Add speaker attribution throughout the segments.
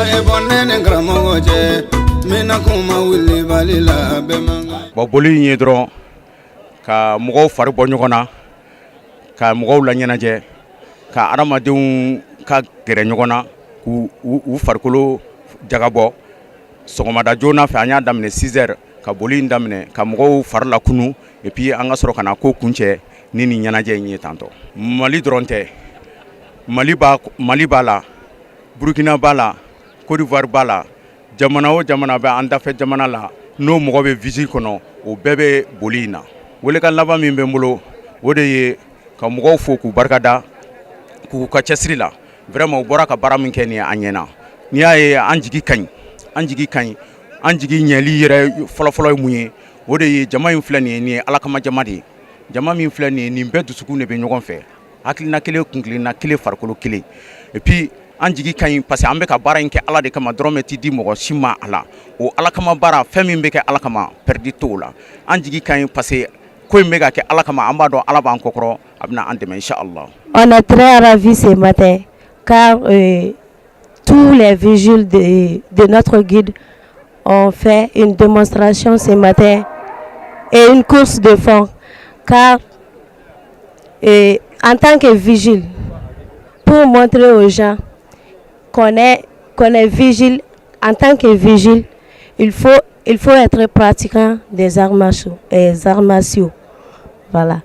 Speaker 1: A ye bɔ ne ni karamɔgɔ cɛ n bɛna kuma wulibali la bɛɛ man kan.
Speaker 2: Bon, boli in ye dɔrɔn ka mɔgɔw fari bɔ ɲɔgɔn na, ka mɔgɔw la ɲɛnajɛ, ka adamadenw ka gɛrɛ ɲɔgɔn na, k'u u farikolo jagabɔ. Sɔgɔmada joona fɛ, an y'a daminɛ 6 heures ka boli in daminɛ ka mɔgɔw fari lakunu, et puis an ka sɔrɔ ka na ko kuncɛ ni nin ɲɛnajɛ in ye tantɔ. Mali dɔrɔn tɛ, Mali b'a, Mali b'a la, Burukina b'a la, Côte d'Ivoire b'a la, jamana o jamana bɛ an dafɛ jamana la, n'o mɔgɔ bɛ vigile kɔnɔ, o bɛɛ bɛ boli in na. Welekan laban min bɛ n bolo, o de ye ka mɔgɔw fo k'u barikada k'u ka cɛsiri la. Vraiment, u bɔra ka baara min kɛ nin ye, a ɲɛna. N'i y'a ye an jigi ka ɲi, an jigi ka ɲi, an jigi ɲɛli yɛrɛ fɔlɔfɔlɔ ye mun ye? O de ye jama in filɛ nin ye, nin ye Ala kama jama de ye. Jama min filɛ nin ye, nin bɛɛ dusukun de bɛ ɲɔgɔn fɛ, hakilina kelen, kunkilenna kelen, farikolo kelen. Et puis an jigi ka ɲi parce que an bɛ ka baara in kɛ Ala de kama, dɔrɔmɛ ti di mɔgɔ si ma a la. O Ala kama baara, fɛn min bɛ kɛ Ala kama, perte t'o la. An jigi ka ɲi parce que ko in bɛ ka kɛ Ala kama. An b'a dɔn Ala b'an kɔkɔrɔ, a bɛna an dɛmɛ, inchallah.
Speaker 3: On est très ravis ce matin car tous les vigiles de notre guide ont fait une démonstration ce matin et une course de fond, car en tant que vigile, pour montrer aux gens qu'on est vigile, en tant que vigile, il faut être pratiquant des arts martiaux, des arts martiaux. Voilà.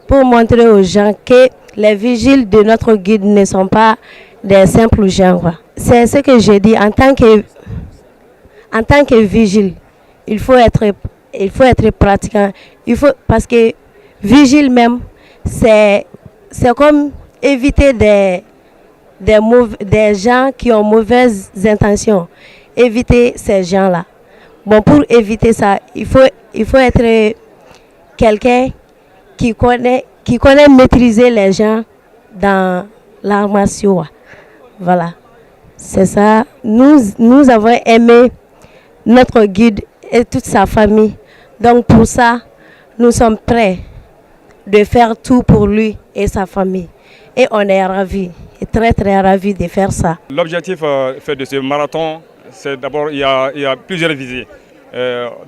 Speaker 3: Pour montrer aux gens que les vigiles de notre guide ne sont pas des simples gens. C'est ce que j'ai dit. En tant que vigile, il faut être pratiquant. Il faut, parce que vigile même, c'est comme éviter des gens qui ont mauvaises intentions. Éviter ces gens-là. Bon, pour éviter ça, il faut être quelqu'un qui connaît maîtriser les gens dans l'art martiaux. Voilà. C'est ça. Nous, nous avons aimé notre guide et toute sa famille. Donc pour ça, nous sommes prêts de faire tout pour lui et sa famille. Et on est ravis, et très très ravis de faire ça.
Speaker 4: L'objectif fait de ce marathon, c'est d'abord, il y a plusieurs visées.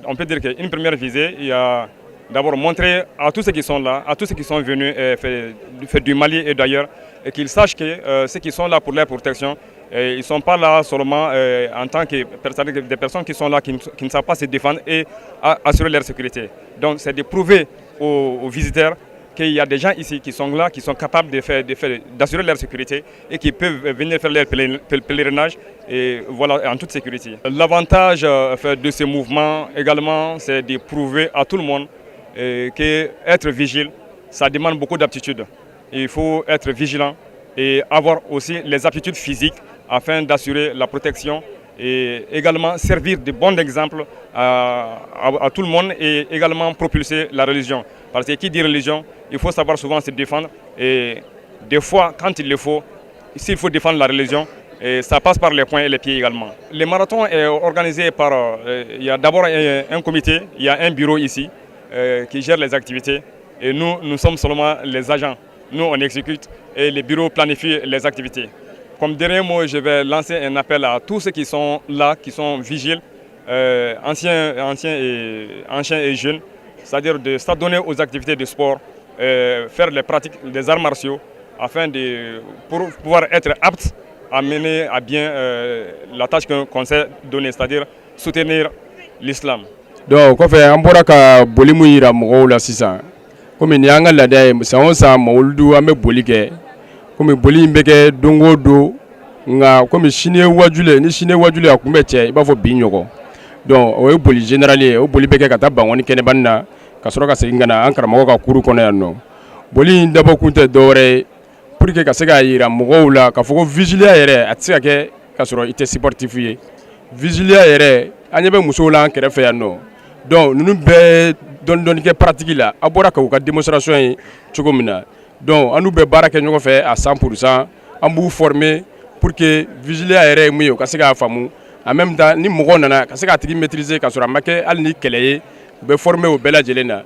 Speaker 4: On peut dire qu'une première visée, il y a d'abord montrer à tous ceux qui sont là, à tous ceux qui sont venus faire du Mali et d'ailleurs, et qu'ils sachent que ceux qui sont là pour leur protection, et ils ne sont pas là seulement en tant que personnes, des personnes qui sont là, qui ne savent pas se défendre et assurer leur sécurité. Donc c'est de prouver aux visiteurs qu'il y a des gens ici qui sont là, qui sont capables d'assurer leur sécurité et qui peuvent venir faire leur pèlerinage et voilà, en toute sécurité. L'avantage de ce mouvement également, c'est de prouver à tout le monde qu'être vigile, ça demande beaucoup d'aptitudes. Il faut être vigilant et avoir aussi les aptitudes physiques afin d'assurer la protection et également servir de bons exemples à tout le monde et également propulser la religion. Parce que qui dit religion, il faut savoir souvent se défendre et des fois, quand il le faut, s'il faut défendre la religion, et ça passe par les poings et les pieds également. Le marathon est organisé par, il y a d'abord un comité, il y a un bureau ici qui gère les activités et nous, nous sommes seulement les agents. Nous, on exécute et les bureaux planifient les activités. Comme dernier mot, je vais lancer un appel à tous ceux qui sont là, qui sont vigiles, anciens et jeunes, c'est-à-dire de s'adonner aux activités de sport, faire les pratiques des arts martiaux, afin de pour pouvoir être aptes à mener à bien la tâche qu'on s'est donnée, c'est-à-dire soutenir l'islam.
Speaker 5: Donc kɔfɛ, an bɔra ka boli mun yira mɔgɔw la sisan, komi nin y'an ka laada ye, san o san mawuludu an bɛ boli kɛ. Komi boli in bɛ kɛ don o don, nka komi sini ye wajulu ye, ni sini ye wajulu ye, a kun bɛ cɛ i b'a fɔ bi ɲɔgɔn. Donc o ye boli général ye. O boli bɛ kɛ ka taa Bankɔni kɛnɛbani na, ka sɔrɔ ka segin ka na an karamɔgɔ ka kuru kɔnɔ yan nɔ. Boli in dabɔ kun tɛ dɔwɛrɛ ye pour que ka se k'a yira mɔgɔw la k'a fɔ ko vigiliya yɛrɛ, a tɛ se ka kɛ ka sɔrɔ i tɛ sportif ye. Vigiliya yɛrɛ, an ɲɛ bɛ musow la an kɛrɛfɛ yan nɔ. Donc ninnu bɛɛ dɔɔni dɔɔni kɛ pratique la, a bɔra k'u ka démonstration ye cogo min na. Donc an n'u bɛ baara kɛ ɲɔgɔn fɛ à 100%. An b'u former pour que vigiliya yɛrɛ ye mun ye, u ka se k'a faamu. En même temps, ni mɔgɔ nana, ka se k'a tigi maîtriser ka sɔrɔ a ma kɛ hali ni kɛlɛ ye, u bɛ former o bɛɛ lajɛlen na.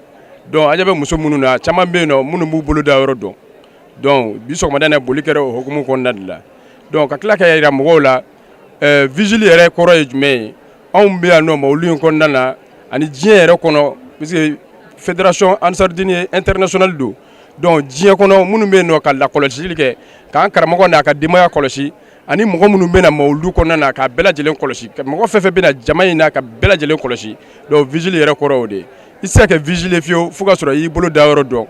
Speaker 5: Donc an ɲɛ bɛ muso minnu na, caman bɛ yen nɔ minnu b'u bolo da yɔrɔ dɔn. Donc bi sɔgɔmada in na, boli kɛra o hukumu kɔnɔna de la. Donc ka tila ka yira mɔgɔw la. Vigile yɛrɛ kɔrɔ ye jumɛn ye? Anw bɛ yan nɔ mawulu in kɔnɔna na ani diɲɛ yɛrɛ kɔnɔ, parce que fédération Ansardine internationale don. Donc diɲɛ kɔnɔ, minnu bɛ yen nɔ ka lakɔlɔsili kɛ, k'an karamɔgɔ n'a ka denbaya kɔlɔsi, ani mɔgɔ minnu bɛna mawuludu kɔnɔna na, k'a bɛɛ lajɛlen kɔlɔsi, mɔgɔ fɛn fɛn bɛna jama in na, ka bɛɛ lajɛlen kɔlɔsi. Donc vigile yɛrɛ kɔrɔ o de ye. I tɛ se ka kɛ vigile fiyewu fo ka sɔrɔ i y'i bolo da yɔrɔ dɔn.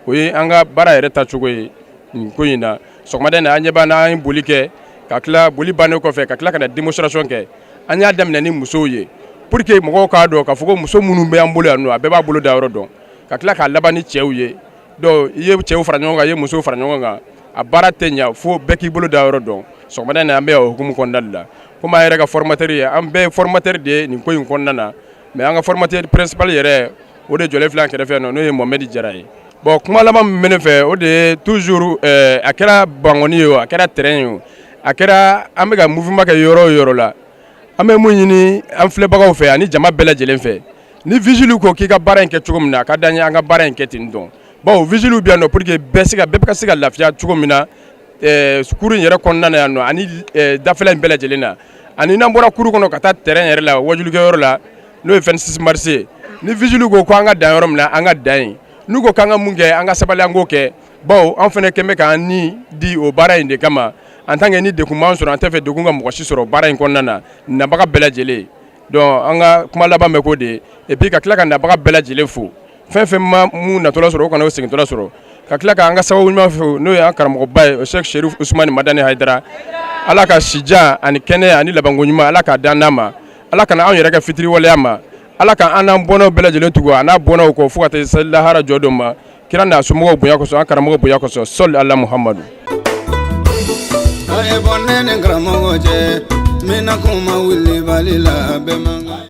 Speaker 5: O ye an ka baara yɛrɛ tacogo ye nin ko in na. Sɔgɔmada in na, an ɲɛ b'an na, an ye boli kɛ, ka tila boli bannen kɔfɛ, ka tila ka na démonstration kɛ. An y'a daminɛ ni musow ye pour que mɔgɔw k'a dɔn k'a fɔ ko muso minnu bɛ an bolo yan nɔ, a bɛɛ b'a bolo da yɔrɔ dɔn, ka tila k'a laban ni cɛw ye. Donc i ye cɛw fara ɲɔgɔn kan, i ye musow fara ɲɔgɔn kan, a baara tɛ ɲa fo bɛɛ k'i bolo da yɔrɔ dɔn. Sɔgɔmada in na, an bɛ o hukumu kɔnɔna de la. Komi an yɛrɛ ka formateur ye, an bɛɛ ye formateur de ye nin ko in kɔnɔna na, mais an ka formateur principal yɛrɛ, o de jɔlen filɛ an kɛrɛfɛ nɔ, n'o ye Mohamed Jara ye. Bon, kuma laban min bɛ ne fɛ, o de ye toujours, a kɛra bangɔni ye o, a kɛra terrain ye o, a kɛra an bɛ ka mouvement kɛ yɔrɔ o yɔrɔ la, an bɛ mun ɲini an filɛbagaw fɛ ani jama bɛɛ lajɛlen fɛ? Ni vigile ko k'i ka baara in kɛ cogo min na, a ka d'an ye an ka baara in kɛ ten tɔ, bawo vigile bɛ yan nɔ pour que bɛɛ ka se ka lafiya cogo min na cour in yɛrɛ kɔnɔna na yan nɔ, ani dafɛla in bɛɛ lajɛlen na, ani n'an bɔra cour kɔnɔ ka taa terrain yɛrɛ la, wajulikɛyɔrɔ la, n'o ye 26 mars ye. Ni vigile ko an ka dan yɔrɔ min na, an ka dan yen. N'u ko k'an ka mun kɛ, an ka sabali, an k'o kɛ, bawo an fana kɛn bɛ k'an ni di o baara in de kama. En tant que ni degun b'an sɔrɔ, an tɛ fɛ degun ka mɔgɔ si sɔrɔ baara in kɔnɔna na, nabaga bɛɛ lajɛlen. Donc an ka kuma laban bɛ k'o de ye. Et puis ka tila ka nabaga bɛɛ lajɛlen fo, fɛn fɛn ma mun natɔla sɔrɔ, o kana o segintɔla sɔrɔ, ka tila k'an ka sababu ɲuman fo, n'o ye an karamɔgɔba ye, o Cheikh Cherif Ousmane Madani Haidara. Ala ka sijan ani kɛnɛya ani labanko ɲuman, Ala k'a dan n'a ma. Ala kana anw yɛrɛ kɛ fitiriwaleya ma. Ala ka an n'an bɔnnaw bɛɛ lajɛlen tugu a n'a bɔnnaw kɔ fo ka taa se lahara jɔ don ma, kira n'a somɔgɔw bonya kosɔn, an karamɔgɔ bonya kosɔn. Sɔli ala Muhamadu.
Speaker 1: A ye bɔ ne ni karamɔgɔ cɛ, n bɛna kuma wulibali la, bɛɛ man kan.